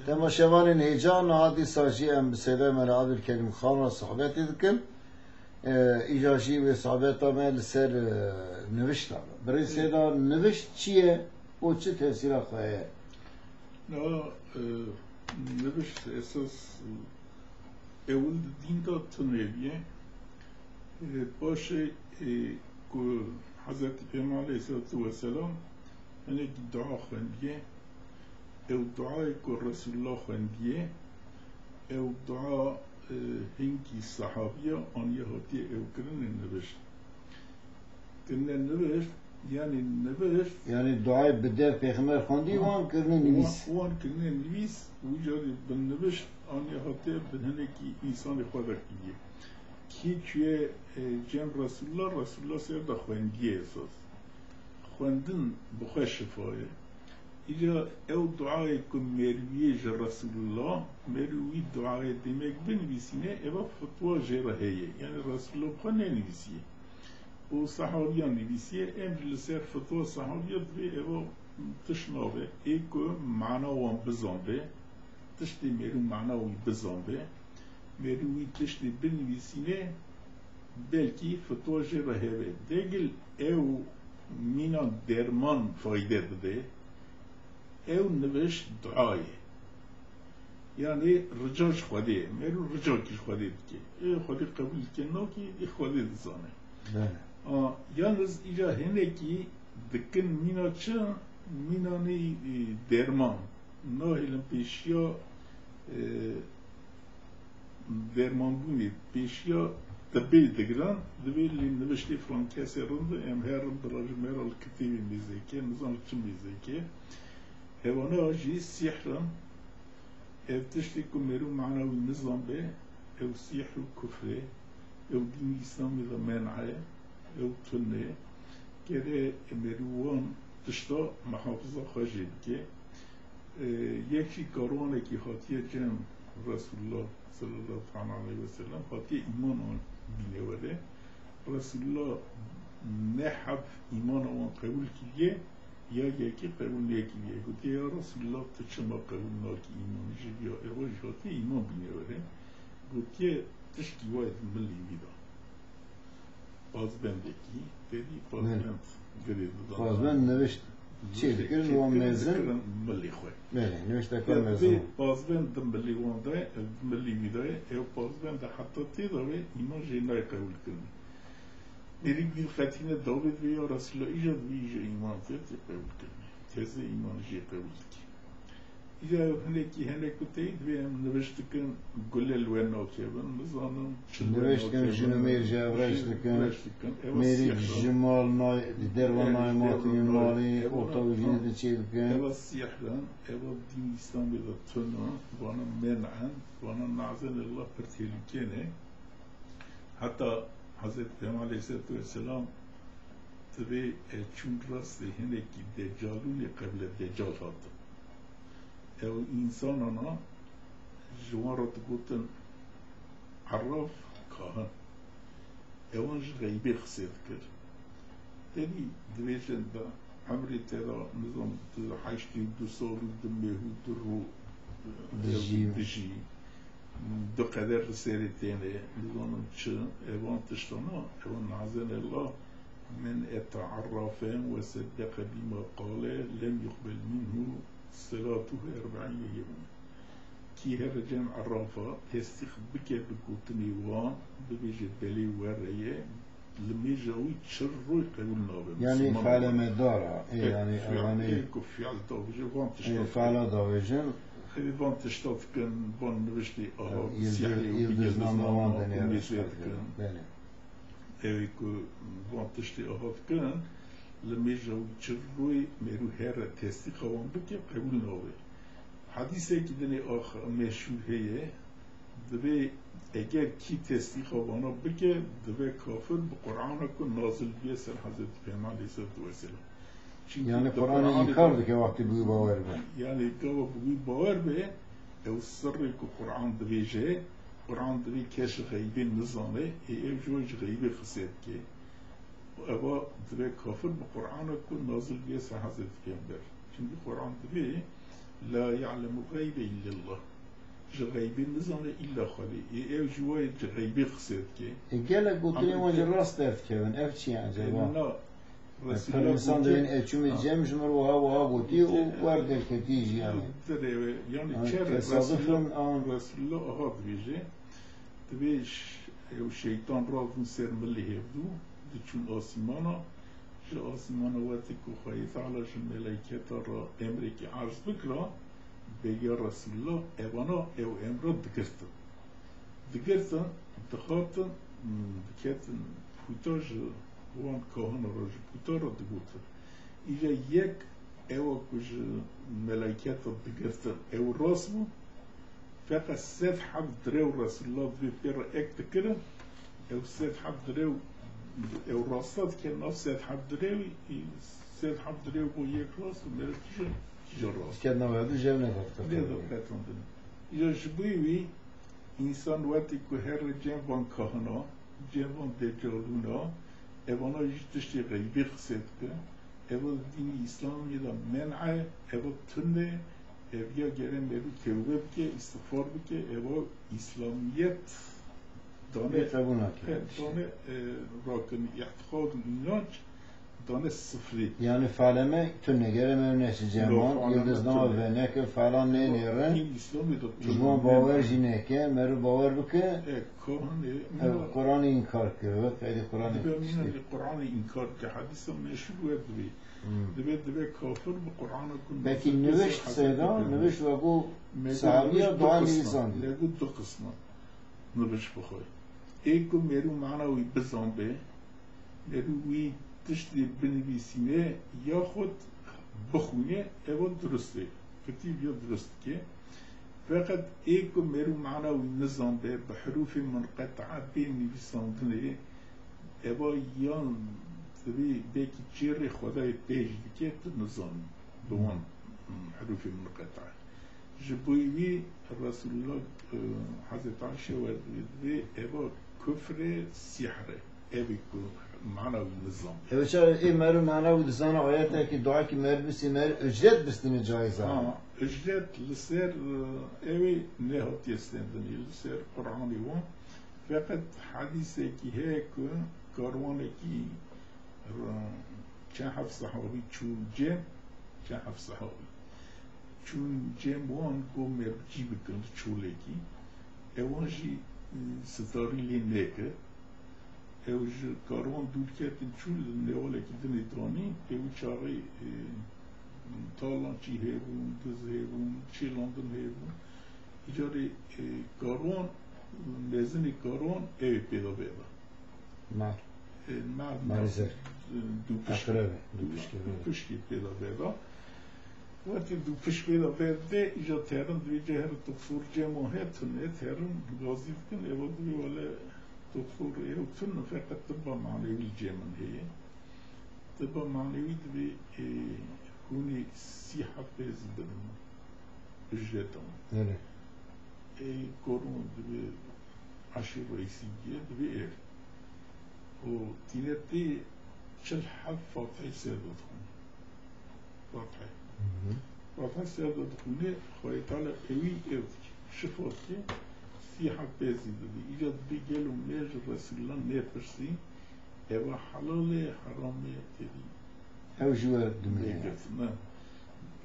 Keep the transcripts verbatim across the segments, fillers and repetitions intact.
Temaşevanên hêja, niha dîsa jî em bi Seyda Mela Abdulkerîm Xan re sohbetê dikin. E, îja jî wê sohbeta me li ser, e, niviştan. Birê Seyda, nivişt çi ye û çi tesîra xwe heye? Na, e, nivişt esas, e, ewil di dîn de tune bûye. E, paşê, e, ku Hezretî Pêxember aleyhisselatu vesselam hinek dua xwendiye, ew duayê ku Resulullah xwendiye, ew dua, e, hinkî sehabiya aniye hatiye ew kirinê nivişt. Kirine nivişt, yanî nivişt. Yanî duayê bi dev Pêxember xwendî, wan kirine nivîs. Wan, wan kirine nivîs, wî carî bi nivişt aniye hatiye bi hinekî însanê xwe de kiriye. Kî çûye, e, cem Resulullah, Resulullah ser de xwendiye esas. Xwendin bi xwe şifa ye. Îca ew duayê ku meriviyê ji Resulullah, merivî duayê demek binivîsîne, eva fetwa jê re heye. Yanî Resulullah bi xwe nenivîsiye. Û sehabiyan nivîsiye, em jî li ser fetwa sehabiya divê eva tişt nabe. Ê ku mana wan bizanbe, tiştê merû mana wî bizanbe, merû wî tiştê binivîsîne, belkî fetwa jê re hebe. Degil ew mîna derman fayde bide, ew nivişt dua ye. Yanî rica ji Xwedê ye. Merû ricakî ji Xwedê dike. Ê Xwedê qebûl dike, nakî, ê Xwedê dizane. Belê. A, yalnız îca hinekî dikin mîna çi? Mîna nê, e, derman. Nahêlin pêşiya, e, dermanbûnê, pêşiya tibê digiran, divê lê niviştê filan kesê rind e, em herin bira ji me re li kitêbê mêzeke, nizam li çi mêzeke. Hevana jî sîhr in. Ev tiştê ku merû mana wî nizan be, ew sîhr û kufr e, ew dîn Îslamê de men'a ye, ew tune. Gere merû wan tişta mihafiza xwe jê bike. E, yek jî karwanekî hatiye cem Resulullah sallallahu teala aleyhi ve sellem, hatiye îman wan bîne were. Resulullah ne heb îmana wan qebûl kiriye, ya yekî qebûl nekiriye. Gotiye, "Ya Resulullah, tu çima qebûl nakî îmanê jê?" Ya eva jî hatiye îman bîne were. Gotiye, "Tişkî wa ye di milî wî de." Pazbendekî, te dî pazbend girê didan. Pazbend nivişt çê dikirin, wan mezin. Milî xwe. Belê, nivişteka mezin. Pazbend di milî wan de, di milî wî de, ew pazbend de heta tê de wê îman jê nayê qebûl kirin. Mêrik dî qetîne dawê divê, "Ya Resulallah, îja divê îja îman tê, tê qebûl kirin." Teze îman jê qebûl dike. Îja ew hinekî, hinek ku teyî divê em nivişt dikin, gule li we nakevin, nizanim çi li we nakevin. Nivişt dikin, jin û mêr ji hev reş dikin. Mêrik ji mal nayê, di derve nayê, ma tînin malê, orta û jinê din çê dikin. Eva sîhr in, eva dîn Îslamê de tune, vana men'in, vana ne'zen Allah pir tehlûke ne. Heta Hezretî Peyxember aleyhisselatu vesselam divê, e, çûn rastê hinekî decalûnê qeble decal hatin. Ew însanana ji wan re digotin erraf, kahin. Ewan ji xeybê qisê dikir. Tevî dibêjin da emrê te de, nizam, tu heştê û du sal û du meh û du rû, e, dijî. Dijî. Du qeder li serê têne, nizanim çi, evan tiştana, evan ne'zen Allah, "Men ete arrafen ve seddeqe bima qale, lem yuqbel minhu selatuhu erba'îne yevmen." Kî here cem errafa, tesdîq bike bi gotinê wan, bibêje, "Belê were ye", li mêja wî çil rûy qebûl nabe. Yanî felemedara, ê, yanî ewanê ku fiil davêje, van tişta dikin. Feala davêjin. Ew van tişta dikin, van niviştê aha, yildiz-, sîhrê û yildizname wan dinê, mêzê dikin. Belê. Ew ê ku van tiştê aha dikin, li mêja wî çil rûy merû here tesdîqa wan bike, qebûl nabe. Hadîsekî dinê ax-, meşhûr heye, divê eger kî tesdîqa vana bike, dibe kafir bi Qur'ana ku nazil bûye ser Hezretî Peyxember aleyhisselatu vesselam. Çimkî yanî di Qur'anê Qur'anê înkar de dike wextî bi wî bawer be. Yanî gava bi wî bawer be, ew sirrê ku Qur'an dibêje, Qur'an divê kes ji xeybê nizane, ê ew ji we ji xeybê qise dike. Eva dibe kafir bi Qur'ana ku nazil bûye ser Hezretî Peyxember. Çimkî Qur'an divê La ya'lemu gaybe illallah. Ji xeybê nizane îlla Xwedê. Ê ew ji wayê ji xeybê qise dike. E, gelek gotinên wan jî rast derdikevin. Ev çi ye eceba? Na, Resulullah insan dibên e çûmê cem ji mir wiha wiha gotî û wer derketî jî yani. Dirê we, yani çer Resulullah, Resulullah aha dibêje. Dibê ew şeytan radin ser milê hevdû, diçûn asîmana. Ji asîmana wetê ku Xwedê Teala ji melayketa re emrekî erz bikira, beriya Resulullah evana ew emra digirtin. Digirtin, dixatin, diketin pûta ji wan kahina re, ji pûta re digotin. Îja yek ewa ku ji melayketa digirtin ew rast bû, feqet sed heb direw Resulullah divê pê re ek dikirin, ew sed heb direw ew rasta diket nav sed heb direwî, sed heb direw bû yek rast û meriv kîja, kîja rast. Diket nav erdû jew nediqetandin. Nediqetandin. Îja ji bo wî însan wetî ku here cem van kahina, cem van decalûna, evana jî tiştê xeybê qise dike. Eva di dînê Îslamê de men'e, eva tune, ev ya gere merû tewbe bike, îstixfar bike, eva Îslamiyet dane, Bê qebûl nake. He, dane, e, rakin, îtiqad û înanc dane sifrê. Yani faleme tune, gere me neşi ceman, yildiznama faleme, veneke, falan nênêrin, dîn Îslamê de tune. Ji wan bawer jî neke, merû bawer bike, e, Kur'anê, e, Kur'anê înkar kir, ve qeydê Kur'anê dibe işte. Mîna Kur'anê înkar ke, hedîsa meşhur we dibê. Hmm. Dibe, dibe kafir bi Qur'ana ku Belkî nivişt seyda, nivişt ve ku sahabiya dua nivîsandî. Lego du qisma nivişt bixwe. Ê ku merû mana wî bizanbe, merû wî tiştê binivîsîne yaxud bixwîne, ev durist e. Kitîb ya durist dike. Feqet ê ku merû mana wî nizanbe, bi herûfê munqetea bê nivîsandinê, eva yan divê belkî çêrê Xwedayê pêş dike, tu nizanî bi wan, hmm, herûfê munqetea. Ji bo wî Resulullah, e, Hezreti Ayşe we divê eva kufre, sihre. Ev ê ku mana wî nizan. Ev çar ê merû mana wî dizana ayetekî duakî mer bisî mer ücret bistini caiz a. Ha, ücret li ser, e, ew ê nehatiye stendinê, li ser Qur'anê wan. Feqet hedîsekî heye ku karwanekî, e, çend heft sehabî çûn cem, çend heft sehabî çûn cem wan ku mercî bikin çolekî. Ewan jî, e, sitarî lê neke. Ew ji karwan dûr ketin çûn li newalekî dinê danî. Ew çaxê, e, talan çî hebûn, diz hebûn, çêlandin hebûn. Îcarê, e, karwan, mezinê karwan ew ê pêda bêda. Mar. E, mar, mar, mar, zer. E, dûpişk. Eqrebe, dûpişkê, dûpişkê pêda bêda. Wextê dûpişk pêda bêde, îca terin divê cehre toxfor cema hetin, e, terin gazî dikin, eva divê wele toxfor ew tun, feqet tiba manewî cê min heye. Tiba manewî divê, e, hûnê sî heb pê zî bidin. Ücreta wan. Ê, koron divê eşîr reîsî bûye, divê ev. Û tîne tê çil heb Fatihê ser de dixwîne. Fatihê. Fatihê ser de dixwîne, Xwedê Teala ewî ev dike. Şifa dike, sî heb pê zî didî. Îca dibê gelo me ji Resûlullah nêpirsî, eva helal e, heram e, têdî. Ew ji we dimîne. Nêgirtin, ne.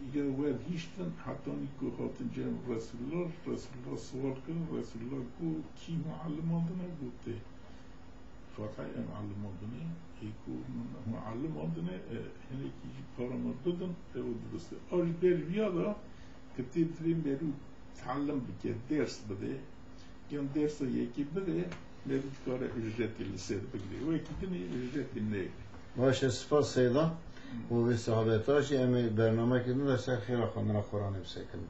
Îger we hiştin, hetanî ku hatin cem Resûlullah, Resûlullah siwal kirin, Resûlullah got, kî muallimandine? Got, tê. Fatihê em muallimandine, ê ku min muallimandine, e, hinekî jî para me bidin, ew dirust e. A ji ber viya de, kitêb divê merû telim bike, ders bide, yan dersa yekê bide, merû dikare ücretê li ser bigire. Wekî dinê ücretê negire. Baş e, spas Seyda. Û vê sahabeta jî em ê bernamekê din de ser xêra xwendina Quranê bisekinin.